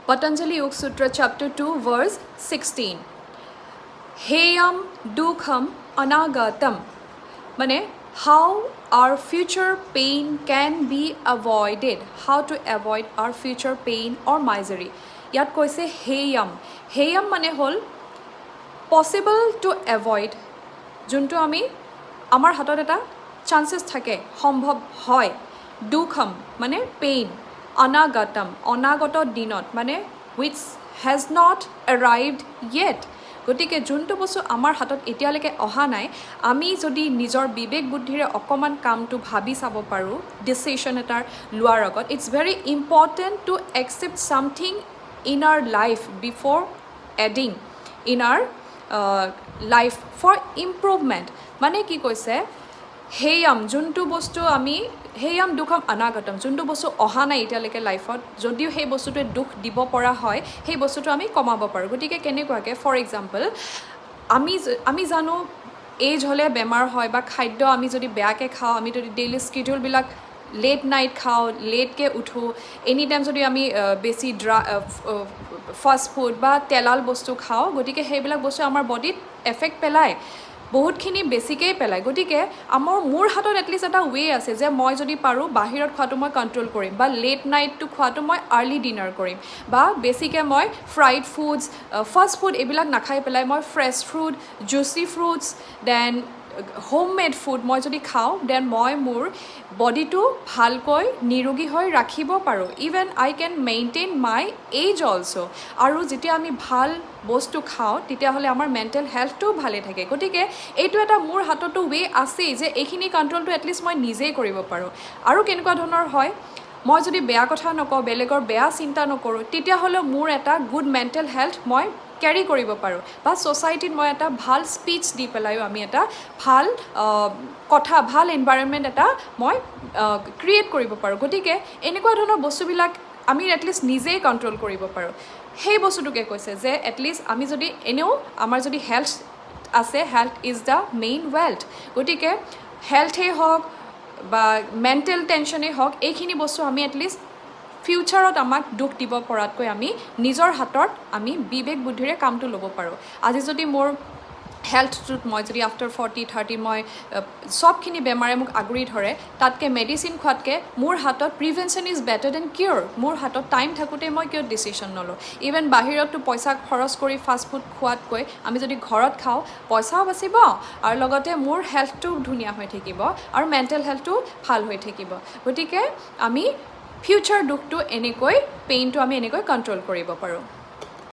Patanjali Yoga Sutra, chapter 2, verse 16. হেয়ম দুখম অনাগতম, মানে how our future pain can be avoided, how to avoid our future pain or misery. ইয়াত কৈছে হেয়ম। হেয়ম মানে হ'ল possible two avoid, যোনটো আমি আমাৰ হাতত এটা চান্সেছ থাকে, সম্ভৱ হয়। দুখম মানে পেইন, অনাগতম অনাগত দিনত, মানে which has not arrived yet. গতিকে যোনটো বস্তু আমাৰ হাতত এতিয়ালৈকে অহা নাই, আমি যদি নিজৰ বিবেক বুদ্ধিৰে অকণমান কামটো ভাবি চাব পাৰোঁ ডিচিশ্যন এটাৰ লোৱাৰ আগত। It's very important to accept something in our life before adding in our life for improvement. মানে কি কৈছে? হেয়ম, যোনটো বস্তু আমি হেয়ম দুখম অনাগতম, যোনটো বস্তু অহা নাই এতিয়ালৈকে লাইফত, যদিও সেই বস্তুটোৱে দুখ দিব পৰা হয়, সেই বস্তুটো আমি কমাব পাৰোঁ। গতিকে কেনেকুৱাকৈ? ফৰ এক্সাম্পল, আমি জানো এইজ হ'লে বেমাৰ হয়, বা খাদ্য আমি যদি বেয়াকৈ খাওঁ, আমি যদি ডেইলি স্কেডিউলবিলাক লেট নাইট খাওঁ, লেটকৈ উঠোঁ, এনি টাইম যদি আমি বেছি ফাষ্ট ফুড বা তেলাল বস্তু খাওঁ, গতিকে সেইবিলাক বস্তু আমাৰ বডিত এফেক্ট পেলায়, বহুতখিনি বেছিকেই পেলায়। গতিকে মোৰ হাতত এটলিষ্ট এটা ৱে আছে যে মই যদি পাৰোঁ বাহিৰত খোৱাটো মই কণ্ট্ৰল কৰিম, বা লেট নাইটটো খোৱাটো মই আৰ্লি ডিনাৰ কৰিম, বা বেছিকৈ মই ফ্ৰাইড ফুডছ, ফাষ্ট ফুড এইবিলাক নাখাই পেলাই মই fresh fruit, juicy fruits, then home made food মই যদি খাওঁ, then মই মোৰ বডিটো ভালকৈ নিৰোগী হৈ ৰাখিব পাৰোঁ। Even I can maintain my age also. আৰু যেতিয়া আমি ভাল বস্তু খাওঁ, তেতিয়াহ'লে আমাৰ মেণ্টেল হেল্থটোও ভালে থাকে। গতিকে এইটো এটা মোৰ হাততো ৱে আছেই যে এইখিনি কণ্ট্ৰলটো এটলিষ্ট মই নিজেই কৰিব পাৰোঁ। আৰু কেনেকুৱা ধৰণৰ হয়? মই যদি বেয়া কথা নকওঁ, বেলেগৰ বেয়া চিন্তা নকৰোঁ, তেতিয়াহ'লে মোৰ এটা গুড মেণ্টেল হেল্থ মই কেৰি কৰিব পাৰোঁ। বা ছ'চাইটিত মই এটা ভাল স্পীচ দি পেলাইও আমি এটা ভাল কথা, ভাল এনভাইৰনমেণ্ট এটা মই ক্ৰিয়েট কৰিব পাৰোঁ। গতিকে এনেকুৱা ধৰণৰ বস্তুবিলাক আমি এটলিষ্ট নিজেই কণ্ট্ৰল কৰিব পাৰোঁ। সেই বস্তুটোকে কৈছে যে এটলিষ্ট আমি যদি এনেও আমাৰ যদি হেল্থ আছে, health is the main wealth. গতিকে হেল্থেই হওক বা মেণ্টেল টেনশ্যনেই হওক, এইখিনি বস্তু আমি এটলিষ্ট ফিউচাৰত আমাক দুখ দিব পৰাতকৈ আমি নিজৰ হাতত আমি বিবেক বুদ্ধিৰে কামটো ল'ব পাৰোঁ। আজি যদি মোৰ হেল্থটোত মই যদি আফটাৰ 40 30 মই চবখিনি বেমাৰে মোক আগুৰি ধৰে, তাতকৈ মেডিচিন খোৱাতকৈ মোৰ হাতত prevention is better than cure. মোৰ হাতত টাইম থাকোঁতে মই কিয় ডিচিশ্যন নলওঁ? ইভেন বাহিৰততো পইচা খৰচ কৰি ফাষ্ট ফুড খোৱাতকৈ আমি যদি ঘৰত খাওঁ, পইচাও বাচিব আৰু লগতে মোৰ হেল্থটোও ধুনীয়া হৈ থাকিব আৰু মেণ্টেল হেল্থটো ভাল হৈ থাকিব। গতিকে আমি ফিউচাৰ দুখটো এনেকৈ, পেইনটো আমি এনেকৈ কণ্ট্ৰল কৰিব পাৰোঁ।